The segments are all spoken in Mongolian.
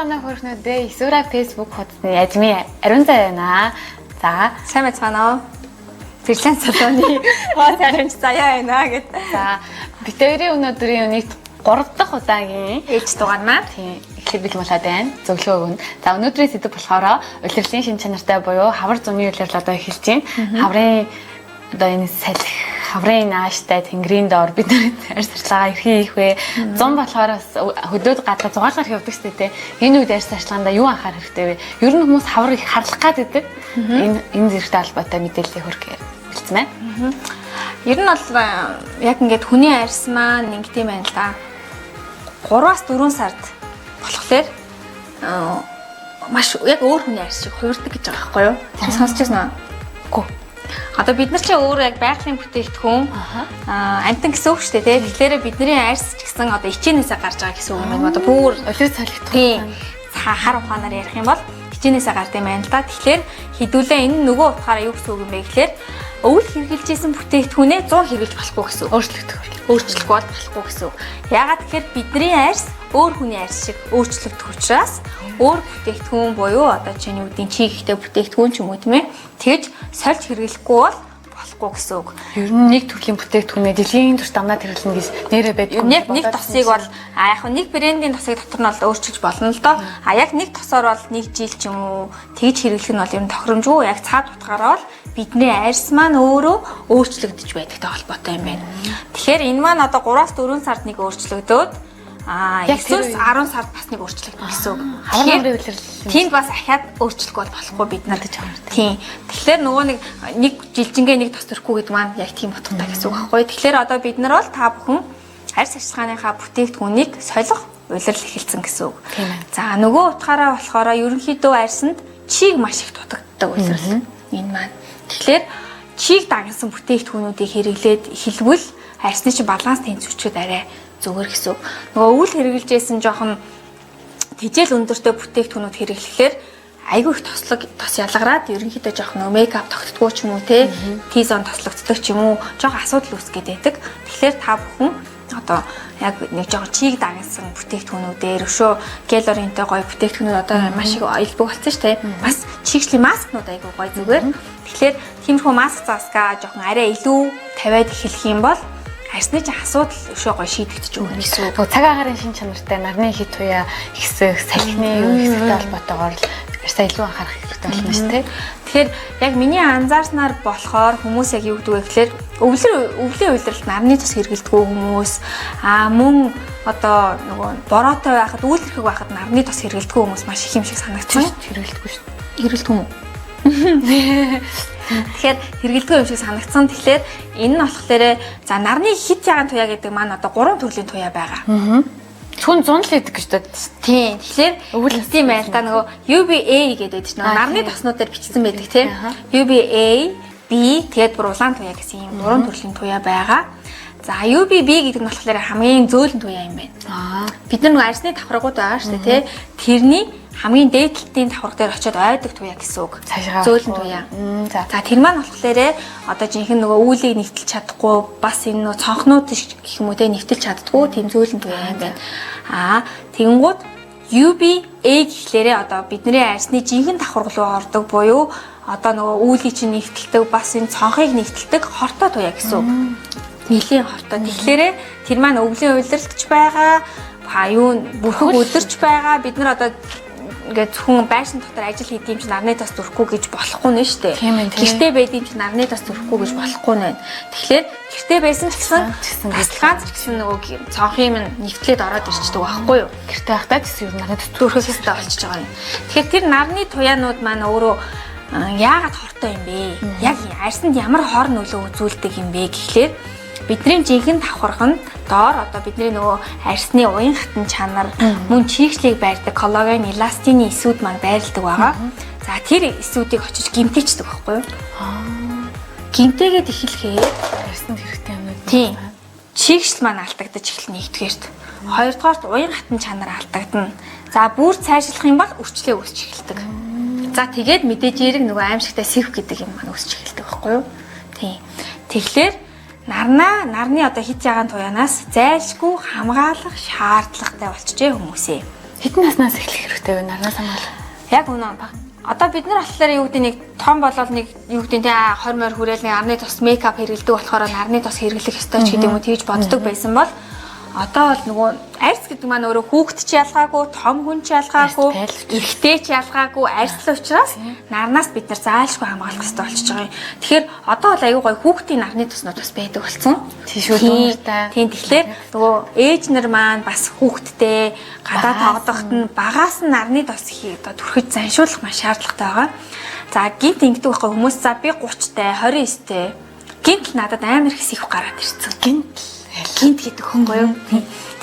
манай хөрхнүүдээ Исура Facebook хуудасны ажмын Ариун заа байна. За, Сайн байцгаана уу? Зэрлэн салооны хоо таримч заяа байна гэд. За, битэрийн өнөөдрийн нийт 3 дахь удаагийн Ээж дугаар маань. Тийм, эхлэл бэлэн болоод байна. Зөвлөгөө өгнө. За, өнөөдрийн сэдэв болохоор улирлын шин чанартай буюу хавар зуны улирал одоо эхэлж байна. Хаврын одоо энэ салхи, хаврын нааштай тэнгэрийн доор бид нар арьс арчилгаа эрхий хийх вэ? Зун болохоор бас хөдөөд гадаа зугаалгаар явдаг шүү дээ. Энэ үед арьс арчилгаандаа юу анхаарах хэрэгтэй вэ? Ер нь хүмүүс хавар их харлах гад байдаг. Энэ зэрэгтэй холбоотой мэдээллийг хүргэхээр бэлдсэн байна. Ер нь бол яг ингээд хүний арьс маань ингэдэм байна л да. 3-аас 4 сард болохоор маш яг өөр хүний арьс шиг хувирдаг гэж байгаа байхгүй юу? Тэр сонсч байсан уу? Үгүй. Одоо бид нар чи өөрөө яг байгалийн бүтээгдэхүүн амтан гэсэн үг шүү дээ, тий. Тэгэхээр бидний арьс ч гэсэн одоо ичээнээсээ гарч байгаа гэсэн үг юм байна. Одоо бүр Улир солигдох. Тийм. Хар ухаанаар ярих юм бол хичээнээсээ гард юм байна л да. Тэгэхээр хідүүлээ энэ нөгөө утгаараа юу гэсэн үг юм бэ гэхээр өвөл хэрглэжсэн бүтээгдэхүүнээ 100 хэрглэж болохгүй гэсэн үг. Өөрчлөгдөх. Өөрчлөхгүй бол болохгүй гэсэн үг. Яагаад тэгэхээр бидний арьс өөр хүний арьс шиг өөрчлөгдөх учраас өөр бүтээгдэхүүн буюу одоо чиний үдийн чиг ихтэй бүтээгдэхүүн ч юм уу, тийм ээ. Тэгж сольж хэрэглэхгүй бол болохгүй гэсэн үг. Ер нь нэг төрлийн бүтээгдэхүүнээ жилийн турш дамнаад хэрэглэнэ гэж нэрээ байдаг. Яг нэг тосыг бол яг нэг брендийн тосыг дотор нь бол өөрчилж болно л доо. А яг нэг тосоор бол нэг жил ч юм уу тэгж хэрэглэх нь бол ер нь тохиромжгүй. Яг цаад утгаараа бол бидний арьс маань өөрөө өөрчлөгдөж байдагтай холбоотой юм байна. Тэгэхээр энэ маань одоо 3-аас 4 сард нэг өөрчлөгдөөд Яг тэр 9-өөс 10 сард бас нэг өөрчлөгдөн гэсэн үг. Хавар Тэгэхээр намрын улирал Тэнд бас ахаад өөрчлөхгүй бол болохгүй бид нар. гэж хамаартай. Тийм. Тэгэхээр нөгөө нэг жилжингээ нэг тос төрөхгүй гэдэг маань яг тийм утгатай гэсэн үг байхгүй. Тэгэхээр одоо бид нар бол та бүхэн арьс арчилгааныхаа бүтээгдэхүүнийг солих улирал эхэлсэн гэсэн үг. Тийм ээ. За, нөгөө утгаараа болохоор ерөнхийдөө арьсанд чиг маш их дутагддаг улирал энэ маань. Тэгэхээр чиг дагнасан бүтээгдэхүүнүүдийг хэрэглээд эхэлвэл арьсны чинь баланс тэнцвэрчүүд арай зүгээр гэсэн үг. Нөгөө өвөл хэрэглэжсэн жоохон тэжээл өндөртэй бүтээгдэхүүнүүд хэрэглэхлээр айгүй их тослог тос ялгараад ерөнхийдөө жоох нөө мейкап тогтдгоо ч юм уу, те, T-zone тослогддог ч юм уу, жоох асуудал үүсгээд байдаг. Тэгэхээр та бүхэн одоо яг нэг жоох чиг дагнасан бүтээгдэхүүнүүдээр өшөө гелоринтэй гоё бүтээгдэхүүнүүд одоо маш их элбэг болсон шүү дээ. Бас чигшлийн маскнууд айгүй гоё зүгээр. Тэгэхээр тиймэрхүү маск заасгаа жоохон арай илүү тавиад эхлэх юм бол арьсны чинь асуудал өшөө гоё шийдэгдэж өгнө гэсэн үг. Нөгөө цаг агаарын шин чанартай нарны хит туяа хэсэг, салхины юу хэсэгтэй холбоотойгоор л арьсаа илүү анхаарах хэрэгтэй болно шүү дээ. Тэгэхээр яг миний анзаарснаар болохоор хүмүүс яг юу гэдэг вэ гэхээр өвлийн улиралд нарны тус хэрэглэдэггүй хүмүүс мөн одоо нөгөө бороотой байхад, үйлрхэг байхад нарны тус хэрэглэдэггүй хүмүүс маш их юм шиг санагдсан. Хэрэглэдэггүй шүү дээ. Хэрэглэдэг юм уу? Тэгэхээр хэрэглэдэггүй юм шиг санагдсан. Тэгэхээр энэ нь болохоор за нарны хит ягаан туяа гэдэг маань одоо 3 төрлийн туяа байгаа. Түн зун л идэг гэж боддог. Тийм. Тэгэхээр Өвөл тийм байл та нөгөө UVA гэдэг байдаг чинь нөгөө нарны тоснууд дээр бичсэн байдаг, тийм. UVA, B тэгээд бүр улаан туяа гэсэн ийм гурван төрлийн туяа байгаа. За, UVB гэдэг нь болохоор хамгийн зөөлөн туяа юм байна. Бид нар нөгөө арьсны давхаргууд байгаа шүү дээ, тий. Тэрний хамгийн дээд талын давхарга дээр очиод ойдог туяа гэсэн үг. Цаашгаа Зөөлөн туяа. За. За, тэр маань болохоор одоо жинхэнэ нөгөө үүлийг нэвтэлж чадахгүй, бас энэ нөгөө цонхнууд гэх юм уу, те, нэвтэлж чаддгүй тийм зөөлөн туяа юм байна. Тэгэнгүүт UVA гэхлээрээ одоо бидний арьсны жинхэнэ давхарга руу ордог буюу одоо нөгөө үүлийг чинь нэвтэлдэг, бас энэ цонхыг нэвтэлдэг хортой туяа гэсэн үг. Нэлийн хортой. Тэгэхээр тэр маань өвлийн улиралд ч байгаа, юу бүрхэг өдөрч байгаа. Бид нар одоо ингээд зөвхөн байшин дотор ажил хийдэг юм чинь нарны тос төрөхгүй гэж болохгүй нэ штэ. Тийм ээ, тийм. Гэртээ байдсан чинь нарны тос төрөхгүй гэж болохгүй нэ. Тэгэхээр гэртээ байсан ч гэсэн Тэгсэн тасалгаан ч гэсэн нөгөө цонхын юм нэвтлээд ороод ирчдэг байхгүй юу? Гэртээ байхдаа гэсэн юм нарны тус Төрөх ёстой болчихж байгаа юм. Тэгэхээр тэр нарны туяанууд маань өөрөө яагаад хортой юм бэ? Яг арьсанд ямар хор нөлөө үзүүлдэг юм бэ гэхлээр бидний жинхэнэ давхарга нь доор одоо бидний нөгөө арьсны уян хатан чанар мөн чийгшлийг байрдаг коллаген, эластины эсүүд маань байрладаг байгаа. За, тэр эсүүдийг очиж гимтээчдэг байхгүй юу? Гимтээгээд эхлэхээр арьсанд хэрэгтэй юмнууд. Тийм. Чийгшил маань алдагдаж эхэлнэ нэгдүгээрт. Хоёрдугаарт уян хатан чанар алдагдана. За, бүр цаашлах юм бол өрчлөө үүсч эхэлдэг. За, тэгээд мэдээж эрэг нөгөө аимшигтай сэв гэдэг юм маань үүсч эхэлдэг байхгүй юу? Тийм. Тэгэхээр нарны одоо хит ягаан туяанаас зайлшгүй хамгаалах шаардлагатай болчихжээ хүмүүсээ. Хэдэн наснаас эхлэх хэрэгтэй вэ? Нарнаас хамгаалах. Яг үнэ. Одоо бид нар болохоор юу гэдэг нэг том болол нэг юу гэдэг те 20 морь хүрээл нэг нарны тос мейкап хэрэглэдэг болохоор нарны тос хэрэглэх ёстой ч гэдэг юм уу тэгж боддог байсан бол одоо бол нөгөө арьс гэдэг маань өөрөө хүүхэд ч ялгаагүй, том хүн ч ялгаагүй, эрэгтэй ч ялгаагүй арьс л учраас нарнаас бид нар заалшгүй хамгаалах ёстой болчихж байгаа юм. Тэгэхээр одоо бол аюу гой хүүхдийн нарны тоснууд бас байдаг болсон. Тийм шүү дээ. Тийм, тэгэхээр нөгөө ээж нар маань бас хүүхэдтэй гадаа тоглоход нь багаас нь нарны тос хий одоо түрхэж заншуулах маш шаардлагатай байгаа. За гинт ингэдэг байхгүй хүмүүс, за би 30-тай, 29-тэй гинт л надад амар их сих гараад ирсэн. Гинт гинт гэдэг хөнгөө юу.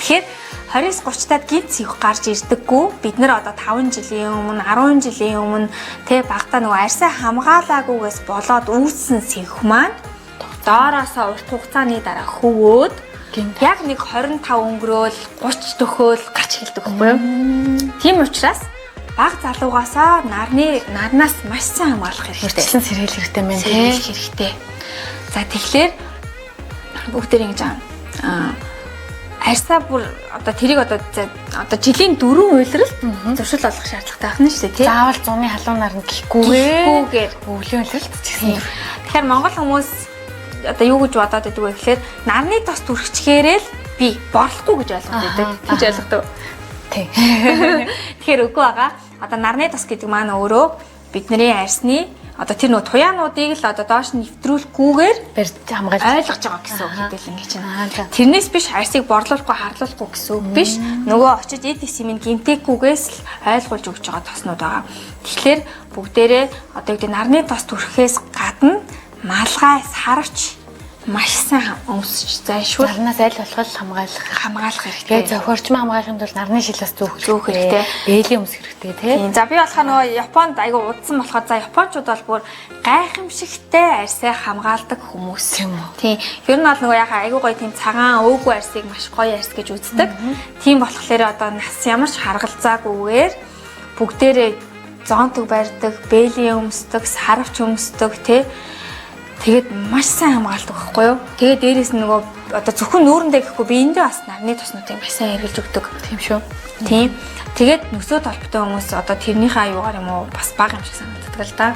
Тэгэхээр 29 30 таад гинт сих гарч ирдэггүй. Бид нар одоо 5 жилийн өмнө, 10 жилийн өмнө тэ багтаа нөгөө арьсаа хамгаалаагүйгээс болоод үүссэн сих маань доороосоо урт хугацааны дараа хөвөөд яг нэг 25 өнгөрөөл 30 төхөөл гарч эхэлдэг байхгүй юу. Тийм учраас баг залуугаасаа нарнаас маш сайн хамгаалах хэрэгтэй. Урьдчилан сэргийлэх хэрэгтэй мэн тэ. Хэрэгтэй. За тэгэхээр бүгдээр ингэж арьсаа бүр одоо тэрийг одоо жилийн 4 улиралд зуршил олох шаардлагатай байна шүү дээ тий. Заавал зуны халуун нарна гэхгүйгээр өвлийн улиралд ч гэсэн. Тэгэхээр монгол хүмүүс одоо юу гэж бодоод байдаг вэ гэхээр нарны тос түрхчихээрээ л би борлохгүй гэж ойлгоод байдаг. Тэгж ойлгодог. Тий. Тэгэхээр үгүй байгаа. Одоо нарны тос гэдэг маань өөрөө бидний арьсны одоо тэр нөгөө туяануудыг л одоо доош нь нэвтрүүлэхгүйгээр барьж хамгаалж ойлгож байгаа гэсэн үг хэдэл ингэж байна. Тэрнээс биш арьсыг борлуулахгүй харлуулахгүй гэсэн үг биш. Нөгөө очиж эд эс юм гинтэхгүйгээс л ойлгуулж өгч байгаа тоснууд байгаа. Тэгэхээр бүгдээрээ одоо юу гэдэг нарны тос түрхэхээс гадна малгай, сарвч маш сайн өмсөж зайлшгүй нарнаас аль болох хамгаалах хэрэгтэй. Тэгээд зохиорчмоо хамгаалахын тулд нарны шил бас зүүх хэрэгтэй. Бээлийн өмсөх хэрэгтэй тий. За би болохоор нөгөө Японд айгүй удсан болохоор за японочууд бол бүр гайхамшигтай арьсаа хамгаалдаг хүмүүс. Тийм үү. Тийм. Ер нь бол нөгөө яхаа айгүй гоё тийм цагаан өөгүй арьсыг маш гоё арьс гэж үздэг. Тийм болохоор одоо нас ямар ч харгалзаагүйгээр бүгдээрээ зонтог барьдаг, бээлийн өмсдөг, сарвч өмсдөг тий. Тэгээд маш сайн хамгаалдаг байхгүй юу? Тэгээд дээрээс нь нөгөө одоо зөвхөн нүүрэндээ гэхгүй биендээ бас нарны тоснуудыг маш сайн хэрглэж өгдөг. Тийм шүү. Тийм. Тэгээд нөсөө толботой хүмүүс одоо тэрнийхээ аюугаар юм уу бас бага юм шиг санагддаг л да.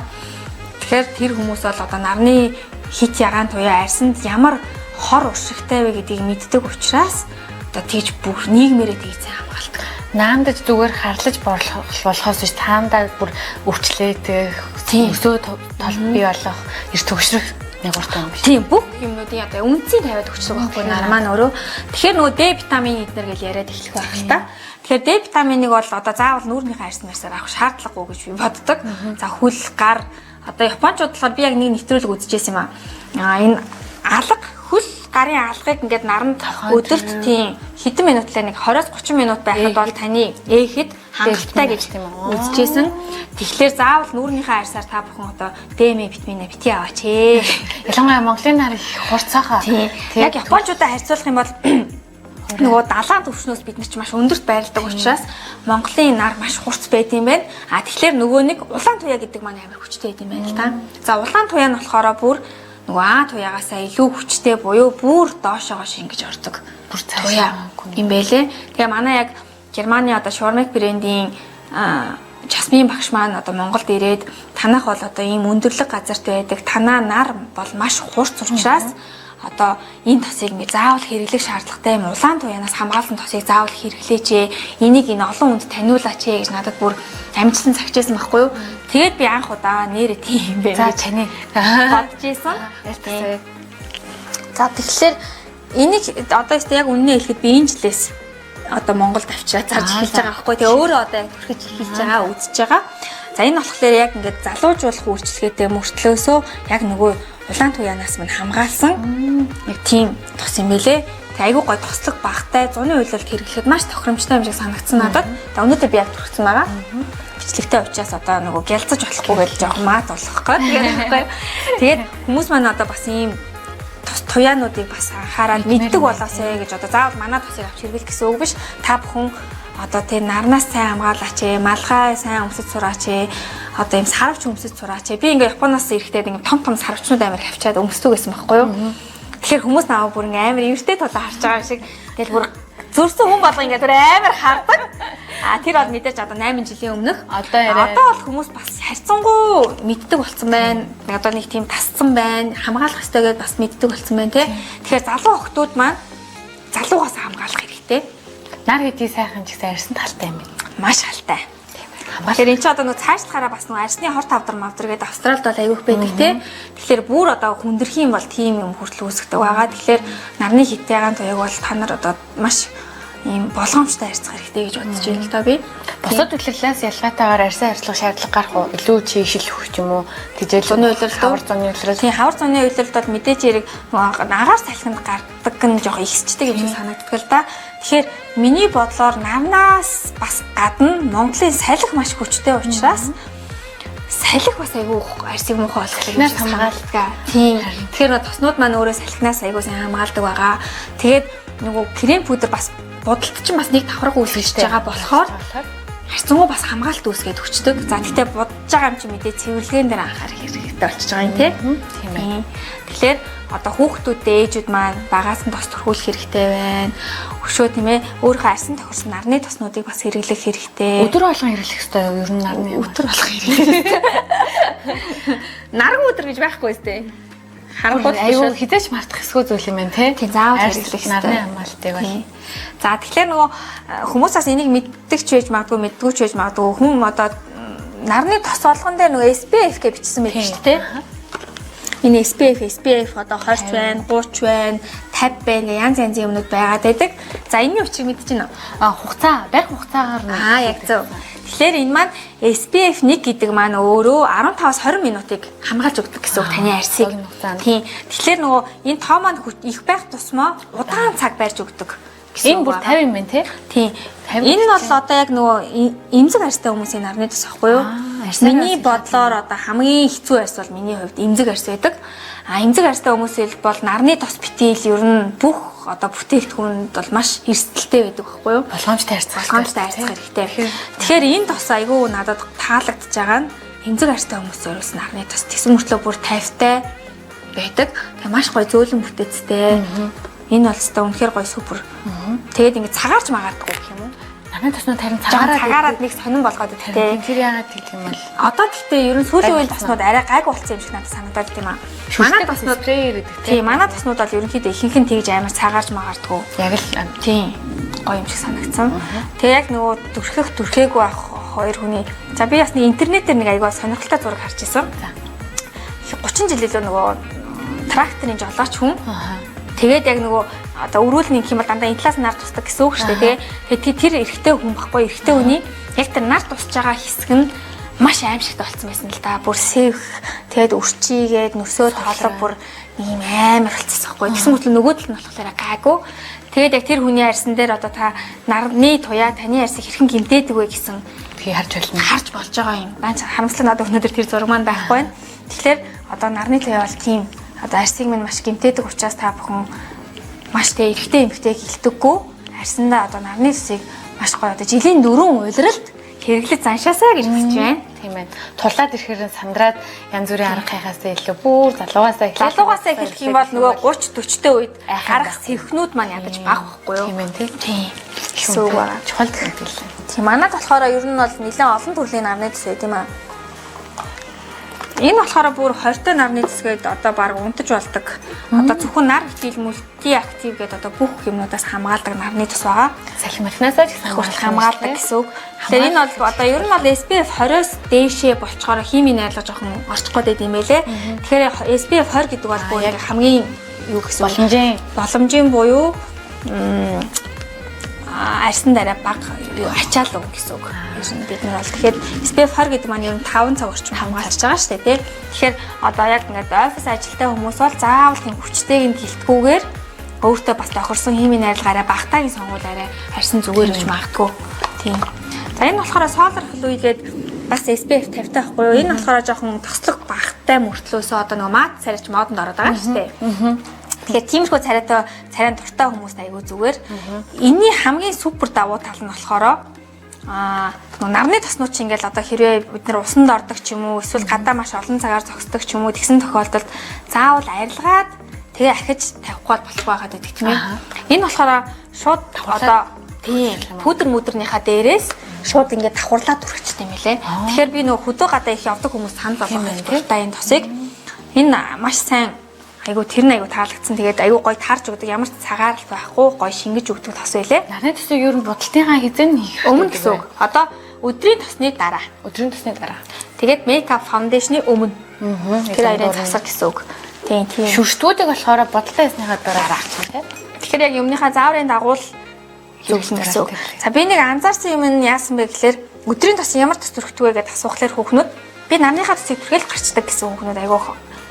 Тэгэхээр тэр хүмүүс бол одоо нарны хит ягаан туяа арьсанд ямар хор уршигтай вэ гэдгийг мэддэг учраас одоо тэгж бүх нийгмээрээ тэгж сайн хамгаалдаг. Наандаж зүгээр харлаж борлох болохоос биш таандаа бүр өвчлээдэх, өсөө тол бий болох, эрт төгшрөх нэг урт юм биш. Тийм, бүх юмнуудын одоо үнцийг тавиад өгчдөг байхгүй нар маань өөрөө. Тэгэхээр нөгөө Д витамин эднэр гэж яриад эхлэх байх л та. Тэгэхээр Д витаминыг бол одоо заавал нүүрнийхээ арьс марсаар авах шаардлагагүй гэж би боддог. За хөл, гар одоо японочууд болохоор би яг нэг нэвтрүүлэг үзчихсэн юм аа. Энэ алга хөл гарын алгыг ингээд наранд өдөрт тийм хэдэн минутлаа нэг 20-30 минут байхад бол таны ээхэд хангалттай гэж үзчихсэн. Тэгэхээр заавал нүүрнийхээ арьсаар та бүхэн одоо ДМ витаминаа битгий аваач ээ. Ялангуяа Монголын нар их хурцаахаа. Яг японочуудаа харьцуулах юм бол нөгөө далайн төвшнөөс бид нар ч маш өндөрт байрладаг учраас Монголын нар маш хурц байд юм байна. А тэгэхээр нөгөө нэг улаан туяа гэдэг маань амар хүчтэй байд юм байна л та. За улаан туяа нь болохоор бүр нөгөө аа туяагаасаа илүү хүчтэй буюу бүр доошоогоо шингэж ордог. Бүр цаашаа юм байлээ. Тэгээ манай яг Германы одоо Шормик брендийн Жасмин багш маань одоо Монголд ирээд танах бол одоо ийм өндөрлөг газарт байдаг. Танаа нар бол маш хурц учраас одоо энэ тосыг ингээ заавал хэрэглэх шаардлагатай юм. Улаан туяанаас хамгаалсан тосыг заавал хэрэглээч ээ. Энийг энэ олон хүнд таниулаач ээ гэж надад бүр амжилтан цагчээсэн байхгүй юу? Тэгээд би анх удаа нэрээ тийм юм байна. За чаны бодож исэн. За тэгэхээр энийг одоо өстө яг үннээ хэлэхэд би энэ жилээс одоо Монголд авчираа зарж эхэлж байгаа байхгүй. Тэгээ өөрөө одоо яг түрхэж эхэлж байгаа, үзэж байгаа. За энэ болохоор яг ингээд залуужуулах үйлчилгээтэй мөртлөөсөө яг нөгөө улаан туяанаас мань хамгаалсан нэг тийм тос юм байлээ. Тэг айгүй гой тослог багтай зуны үйлдэлд хэрэглэхэд маш тохиромжтой юм шиг санагдсан надад. Тэг өнөөдөр би яг түрхсэн байгаа. Бичлэгтэй учраас одоо нөгөө гялцаж болохгүй гэж жоохон мат болох гээд тэгээд байхгүй. Тэгээд хүмүүс маань одоо бас ийм тос туяануудыг бас анхаарал мэддэг болоосэй гэж одоо заавал манай тосыг авч хэрэглэх гэсэн үг биш. Та бүхэн одоо тэр нарнаас сайн хамгаалаач ээ, малгай сайн өмсөж сураач ээ, одоо ийм сарвч өмсөж сураач ээ. Би ингээ Японоос ирэхдээ ингээ том том сарвчнууд амар авчиад өмсдөг гэсэн байхгүй юу? Тэгэхээр хүмүүс намайг бүр ингээ амар эвэртэй тулаа харж байгаа юм шиг. Тэгэл бүр зөрсөн хүн болго ингээ тэр амар хардаг. А тэр бол мэдээж одоо 8 жилийн өмнөх. Одоо яриа. Одоо бол хүмүүс бас харьцангуй мэддэг болсон байна. Одоо нэг тийм тасцсан байна. Хамгаалах ёстой гэдээ бас мэддэг болсон байна тий. Тэгэхээр залуу охтууд маань залуугаас хамгаалах хэрэгтэй. Нар хэдий сайхан ч гэсэн арьсан талтай юм байна. Маш алтай. Тэгэхээр энэ ч одоо нөгөө цаашлахаараа бас нөгөө арьсны хор тавдар мавдар гэдэг Австралид бол аюух байдаг тий. Тэгэхээр бүр одоо хүндэрх юм бол тийм юм хүртэл үүсгдэг байгаа. Тэгэхээр нарны хитээгаан туяг бол та нар одоо маш ийм болгоомжтой харьцах хэрэгтэй гэж бодож байна л доо би. Бусад улирлаас ялгаатайгаар арьсан арилгах шаардлага гарах уу? Илүү чийшил өгч юм уу? Тэжээл Зуны улиралд уу? хавар зуны улирал. Тийм, хавар зуны улиралд бол мэдээж хэрэг нөгөө агаар салхинд гардаг нь жоох ихсчдэг юм шиг санагддаг л да. Тэгэхээр миний бодлоор нарнаас бас гадна Монголын салхи маш хүчтэй учраас салхи бас айгүй арьсыг муухай болгох юм шиг хамгаалдаг. Тийм. Тэгэхээр нөгөө тоснууд маань өөрөө салхинаас айгүй сайн хамгаалдаг байгаа. Тэгээд нөгөө крем пудр бас будалт чинь бас нэг давхарга үүсгэж байгаа болохоор харьцангуй бас хамгаалалт үүсгээд өчтдөг. За тэгтээ будаж байгаа юм чи мэдээ цэвэрлэгээн дээр анхаарах хэрэгтэй болчихж байгаа юм тий. Тийм ээ. Тэгэхээр одоо хүүхдүүдээ ээжүүд маань багаас нь тос төрхүүлэх хэрэгтэй байна. Өшөө тийм ээ өөрийнхөө арьсан тохирсон нарны тоснуудыг бас хэрэглэх хэрэгтэй. Өдөр болгон хэрэглэх ёстой юу? Ер нь нарны юм. Өдөр болгон хэрэглэх хэрэгтэй. Наран өдөр гэж байхгүй сте. Харангуй Айгүй хизээч мартах ёсгүй зүйл юм байна тий. Тийм, заавал Арьс хэрэглэх ёстой. Нарны хамгаалтыг бол. Тийм. За тэгэхээр нөгөө хүмүүс бас энийг мэддэг ч байж магадгүй мэддэггүй ч байж магадгүй хүн одоо нарны тос болгон дээр нөгөө SPF гэж бичсэн байдаг шүү дээ. Энэ SPF одоо 20 байна, 30 байна, 50 байна гэх янз янзын юмнууд байгаад байдаг. За энэний учрыг мэдэж байна уу? А хугацаа, барих хугацаагаар нь. Аа яг зөв. Тэгэхээр энэ маань SPF 1 гэдэг маань өөрөө 15-аас 20 минутыг хамгаалж өгдөг гэсэн үг таны арьсыг. богино хугацаанд. Тийм. Тэгэхээр нөгөө энэ тоо маань их байх тусмаа удаан цаг барьж өгдөг гэсэн Энэ үг бүр байгаа. 50 юм байна тий. Тийм. 50 Энэ бол одоо яг нөгөө эмзэг арьстай хүмүүсийн нарны тос аахгүй юу? Арьсаар Миний бодлоор одоо хамгийн хэцүү арьс бол миний хувьд эмзэг арьс байдаг. А эмзэг арьстай хүмүүсийн бол нарны тос битийл ер нь бүх одоо бүтээгдэхүүнд бол маш эрсдэлтэй байдаг аахгүй юу? Болгоомжтой харьцах. Болгоомжтой харьцах хэрэгтэй. Тэгэхээр энэ тос айгүй надад таалагдж байгаа нь эмзэг арьстай хүмүүс зориулсан нарны тос. Тэгсэн мөртлөө бүр 50-тай байдаг. Тэгээ маш гоё зөөлөн бүтээцтэй. Энэ бол өстой үнэхээр гоё супер. Тэгээд ингэ цагаарч магаадгүй гэх юм уу? Нарны тоснууд харин Цагаараад цагаараа цагаарад нэг сонин болгоод идэх те. Тэр яагаад тэгдэг юм бол? Одоо тэгтээ ер нь сүүлийн үеийн тоснууд арай гайг болсон юм шиг надад санагдаад тийм аа. Манай тоснууд спрейер гэдэг те. тийм манай тоснууд бол ерөнхийдөө ихэнх нь тэгж амар цагаарч магаардгүй. Яг л Тийм. Гоё юм шиг санагдсан. Тэгээ яг нөгөө түрхэх түрхээгүй ах хоёр хүний. За би бас нэг интернетээр нэг айгүй сонирхолтой зураг харж исэн. 30 жил илүү нөгөө тракторын жолооч хүн. Тэгээд яг нөгөө одоо өрүүлний гэх юм бол дандаа энэ талаас нар тусдаг гэсэн үг шүү дээ тий. Тэгээд тэр эрэгтэй хүн баггүй эрэгтэй хүний яг тэр нар тусч байгаа хэсэг нь маш аимшигтай болсон байсан л да. Бүр сэвх тэгээд үрчийгээд нөсөө тоолог бүр ийм амар болчихсон байхгүй. Тэгсэн мэт нөгөө тал нь болохоор гайгүй. Тэгээд яг тэр хүний арьсан дээр одоо та нарны туяа таны арьсыг хэрхэн гимтээдэг вэ гэсэн тгий харж болно. харж болж байгаа юм. Баан харамслан надад өнөөдөр тэр зураг маань байхгүй байна. Тэгэхээр одоо нарны туяа бол тийм одоо арьсыг минь маш гимтээдэг учраас та бүхэн маш тэ эрэгтэй эмэгтэй гэлтэггүй арьсандаа одоо нарны төсийг маш гоё одоо жилийн дөрвөн улиралд хэрэглэж заншаасаа гэж хүсэж байна. Тийм ээ. Тулаад ирэхээр нь сандраад янз бүрийн арга хайхаасаа илүү бүр залуугаасаа эхлэх. Залуугаасаа эхлэх юм бол нөгөө 30 40-тэй үед гарах сэвхнүүд маань ядаж бага байхгүй юу? Тийм ээ тий. Тийм. Гэсэн үг байна. Чухал мэдээлэл. Тийм манад болохоор ер нь бол нэлээд олон төрлийн нарны төс байт юм аа. Энэ болохоор бүр 20-той нарны төсгээд одоо баг унтаж болдог. Одоо зөвхөн нар хичээл мульти актив гэдэг одоо бүх юмнуудаас хамгаалдаг нарны төс байгаа. Салхи малхнаасаа ч гэсэн Хүртэл хамгаалдаг гэсэн үг. Тэгэхээр энэ бол одоо ер нь бол SPF 20-оос дээшээ болчхоор химийн найрлага жоохон орчих гээд байд юм байлээ. Тэгэхээр SPF 20 гэдэг бол бүр яг хамгийн юу гэсэн үг? Боломжийн боломжийн буюу арьсан дараа баг юу ачаал үг гэсэн үг. Ер нь бид нар бол тэгэхээр SPF 20 гэдэг маань ер нь 5 цаг орчим хамгаалж байгаа шүү дээ, тий. Тэгэхээр одоо яг ингээд офис ажилтай хүмүүс бол заавал тийм хүчтэйг нь гэлтгүүгээр өөртөө бас тохирсон химийн найрлагаараа багтаагийн сонгуул арай арьсан зүгээр гэж магадгүй. Тийм. За энэ болохоор solar fluid гэдэг бас SPF 50 таа байхгүй юу? Энэ болохоор жоохон тослог багтай мөртлөөсөө одоо нөгөө мат царайч модонд ороод байгаа шүү дээ. Тэгэхээр тиймэрхүү царайтай царайн дуртай хүмүүст айгүй зүгээр. Энийний хамгийн супер давуу тал нь болохоор нөгөө нарны тоснууд чинь ингээл одоо хэрвээ бид нар усанд ордог ч юм уу эсвэл гадаа маш олон цагаар зогсдог ч юм уу тэгсэн тохиолдолд заавал арилгаад тэгээ ахиж тавихгүй бол болохгүй байгаад байдаг тийм ээ. Энэ болохоор шууд одоо тийм пудр мүдэрнийхаа дээрээс Шууд ингээд давхарлаад түрхчихдэг юм лээ. Тэгэхээр би нөгөө хөдөө гадаа их явдаг хүмүүс санал болгох дуртай энэ тосыг. Энэ маш сайн айгу тэр нь айгу таалагдсан. Тэгээд айгу гоё таарч өгдөг. Ямар ч цагаар байхгүй гоё шингэж өгдөг тос байлээ. Нарны тосыг ер нь будалтынхаа хэзээ нь хийх өмнө гэсэн үг. Одоо өдрийн тосны дараа. Өдрийн тосны дараа. Тэгээд makeup foundation-ы өмнө. Тэр хоёрын завсар гэсэн үг. Тийм тийм. Шүрштгүүдийг болохоор бодолтой хийснийхаа дараа авчих тийм. Тэгэхээр яг юмныхаа зааврын дагуу л хэрэглэнэ гэсэн үг. За би нэг анзаарсан юм нь яасан бэ гэхээр өдрийн тос ямар тос түрхдэг вэ гэдээ асуухлаар хүүхнүүд би нарныхаа тосыг түрхэл гарчдаг гэсэн хүүхнүүд айгүйх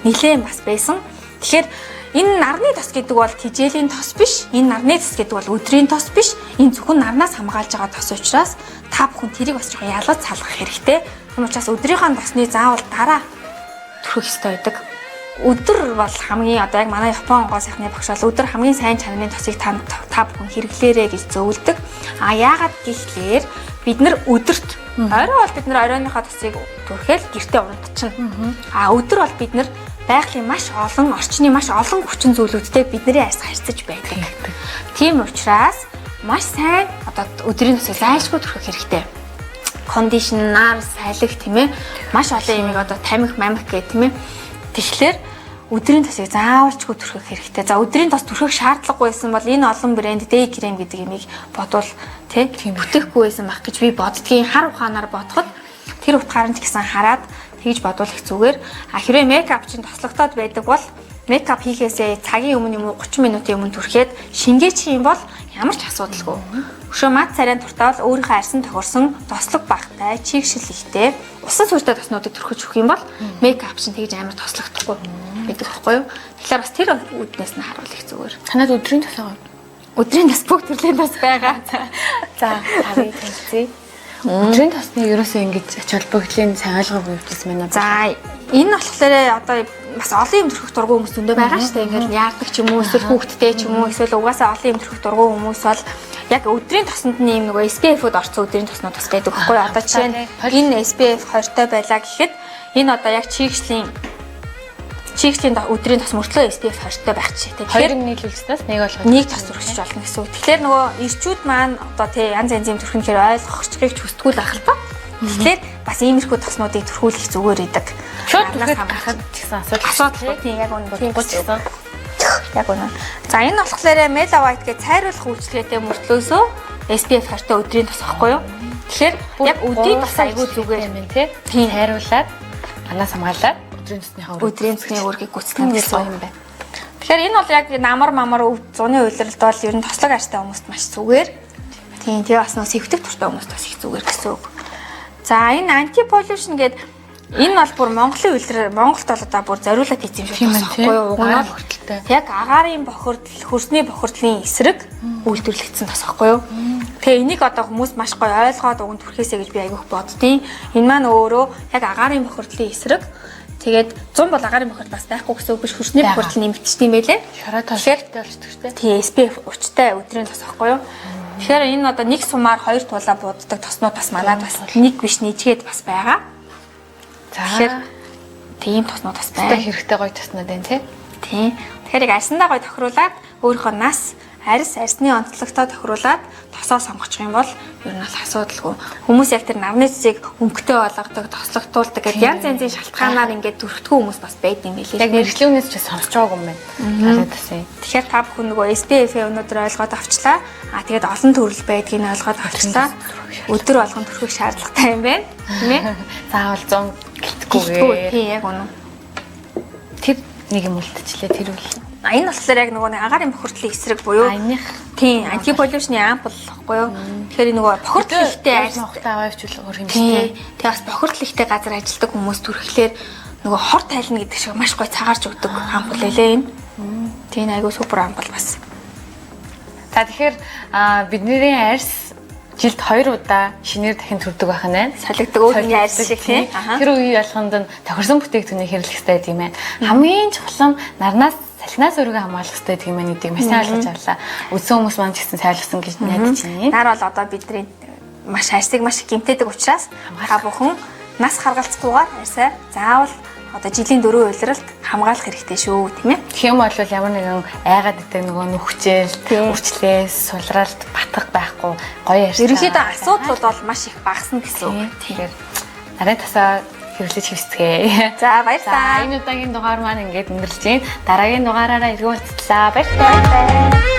нилээн бас байсан. Тэгэхээр энэ нарны тос гэдэг бол тижээлийн тос биш. Энэ нарны тос гэдэг бол өдрийн тос биш. Энэ зөвхөн нарнаас хамгаалж байгаа тос учраас та бүхэн тэрийг бас жоохон ялгаж салгах хэрэгтэй. Тийм учраас өдрийнхөө тосны заавал дараа түрхэх ёстой байдаг. Өдөр бол хамгийн одоо яг манай Япон гоо сайхны багш бол өдөр хамгийн сайн чанарын тосыг та бүхэн хэрэглээрэй гэж зөвлөдөг. А яагаад гэхлээр бид нар өдөрт орой бол бид нар оройныхоо тосыг түрхэл гэртээ унтчихна. А өдөр бол бид нар байгалийн маш олон орчны маш олон хүчин зүйлүүдтэй бидний арьс харьцаж байдаг. Тийм учраас маш сайн одоо өдрийн тосыг зайлшгүй түрхэх хэрэгтэй. Кондишнер, салхи тийм ээ маш олон юмыг одоо тамхи, мамх гэх тийм ээ. Тэгэхээр өдрийн тосыг заавалчгүй түрхэх хэрэгтэй. За өдрийн тос түрхэх шаардлагагүй байсан бол энэ олон брэнд day cream гэдэг юмыг бодвол тий бүтээхгүй байсан байх гэж би боддгийн. Хар ухаанаар бодоход тэр утгаар нь ч гэсэн хараад тэгж бодвол их зүгээр. А хэрвээ мейкап чинь тослогдоод байдаг бол мейкап хийхээсээ цагийн өмнө юм уу 30 минутын өмнө түрхээд шингээчих юм бол ямар ч асуудалгүй. Өшөө мат царайн туртаа бол өөрийнхөө арьсан тохирсон тослог багтай, чийгшил ихтэй, усан сүртэй тоснуудыг түрхэж өгөх юм бол мейкап чинь тэгж амар тослогдохгүй байдаг байхгүй юу? Тэгэхээр бас тэр үүднээс нь харуул их зүгээр. Танад өдрийн тос байгаа. Өдрийн тос бүх төрлийн тос байгаа. За, харъя танилцъя. Өдрийн тосны ерөөсөө ингэж ач холбогдлын сайн ойлгоогүй явчихсан байна. За, энэ болохоор одоо бас олон юм төрөх дургүй хүмүүс зөндөө байгаа шүү дээ. Ингээд яардаг ч юм уу, эсвэл хүүхэдтэй ч юм уу, эсвэл угаасаа олон юм төрөх дургүй хүмүүс бол яг өдрийн тосонд нь ийм нөгөө SPF-д орсон өдрийн тоснууд бас байдаг байхгүй юу? Одоо жишээ нь энэ SPF 20-той байлаа гэхэд энэ одоо яг чийгшлийн өдрийн тос мөртлөө SPF 20-той байх жишээтэй. Тэгэхээр хоёр нийлүүлснээс нэг болгож нэг тос түрхэж болно гэсэн үг. Тэгэхээр нөгөө ирчүүд маань одоо тий янз янзын түрхэн гэхээр ойлгохчгийг ч хүсдэггүй л ах л та. Тэгэхээр бас иймэрхүү тоснуудыг түрхүүлэх зүгээр идэг. Шууд түрхэд гарахад ч гэсэн асуудал тий яг үнэ тийм гэсэн. Яг үнэ. За энэ болохоор Mela White гэж цайруулах үйлчилгээтэй мөртлөөсөө SPF 20-той өдрийн тос байхгүй юу? Тэгэхээр яг өдрийн тос айгүй зүгээр юм тий. Цайруулаад манаас хамгаалаад өдрийн тосныхаа үүргийг гүйцэтгэх гэсэн юм байна. Тэгэхээр энэ бол яг намар мамар зуны улиралд бол ер нь тослог арьстай хүмүүст маш зүгээр. Тийм тэгээ бас нөө сэвтэх туртай хүмүүст бас их зүгээр гэсэн үг. За энэ anti pollution гэдэг энэ бол бүр Монголын улирал Монголд бол одоо бүр зориулаад хийсэн юм шиг байхгүй юу? Уг нь бол яг агаарын бохирдол, хөрсний бохирдлын эсрэг үйлдвэрлэгдсэн тос байхгүй юу? Тэгээ энийг одоо хүмүүс маш гоё ойлгоод уг нь түрхээсэй гэж би айгүйх боддیں۔ Энэ маань өөрөө яг агаарын бохирдлын эсрэг. Тэгээд 100 бол агаарын бохирдол бас байхгүй гэсэн үг биш, хөрсний бохирдол нэмэгдчихсэн юм байлээ. Шороо тослогтой болчихдог шүү дээ. Тий, SPF 30-тай өдрийн тос байхгүй юу? Тэгэхээр энэ одоо нэг сумаар хоёр тулаа буддаг тоснууд бас манад бас нэг биш нийжгээд бас байгаа. За тэгэхээр тийм тоснууд бас байна. Хэрэгтэй гоё тоснууд байна тий. Тийм. Тэгэхээр яг арьсандаа гоё тохируулаад өөрийнхөө нас, арьс, арьсны онцлогтой тохируулаад тосоо сонгочих юм бол ер нь бол асуудалгүй. Хүмүүс яг тэр нарны цэцгийг өнгөтэй болгодог, тослогдуулдаг гэдэг янз янзын шалтгаанаар ингээд түрхтгүү хүмүүс бас байд юм билээ. Яг мэргэжлийн үнээс ч сонсож байгаагүй юм байна. Нарны тосын. Тэгэхээр та бүхэн нөгөө SPF-ийг өнөөдөр ойлгоод авчлаа. А тэгээд олон төрөл байдгийг нь ойлгоод авчлаа. Өдөр болгон түрхэх шаардлагатай юм байна. Тийм ээ? Заавал 100 гэлтгүүгээ. Тийм яг үнэн. Тэр нэг юм үлдчихлээ тэр үл. Энэ болохоор яг нөгөө нэг агаарын бохирдлын эсрэг буюу тийм anti pollution-ы ампул байхгүй юу? Тэгэхээр нөгөө бохирдол ихтэй арьс нухтай аваа явуул өөр юм шиг. Тэгээ бас бохирдол ихтэй газар ажилладаг хүмүүс түрхлээр нөгөө хор тайлна гэдэг шиг маш гоё цагаарч өгдөг ампул лээ энэ. Тийм айгүй супер ампул бас. За тэгэхээр бидний арьс жилд 2 удаа шинээр дахин төрдөг байх нь байна. Солигддог өөрний арьс шиг тийм. Тэр үе болгонд нь тохирсон бүтээгдэхүүнийг хэрэглэх хэрэгтэй тийм ээ. Хамгийн чухал нь нарнаас салхинаас өөрийгөө хамгаалах хэрэгтэй тийм ээ гэдгийг маш сайн ойлгож авлаа. Үдсэн хүмүүс маань ч гэсэн сайн ойлгосон гэж найдаж байна. Нар бол одоо бидний маш арьсыг маш их гэмтээдэг учраас та бүхэн нас харгалзахгүйгээр арьсаа заавал Одоо жилийн 4 улиралд хамгаалах хэрэгтэй шүү, тийм ээ. Тэгэх юм бол ямар нэгэн айгаад идэг нөгөө нүхжэл, үрчлээс, сулралт, батга байхгүй гоё ярьсан. Ерөнхийдөө асуудлууд бол маш их багасна гэсэн үг. Тэгэхээр нарын тасаа хэрэглэж хэвсгээ. За, баярлалаа. За, энэ удаагийн дугаар маань ингээд өндөрлөж байна. Дараагийн дугаараараа эргэн уулзлаа. Баярлалаа.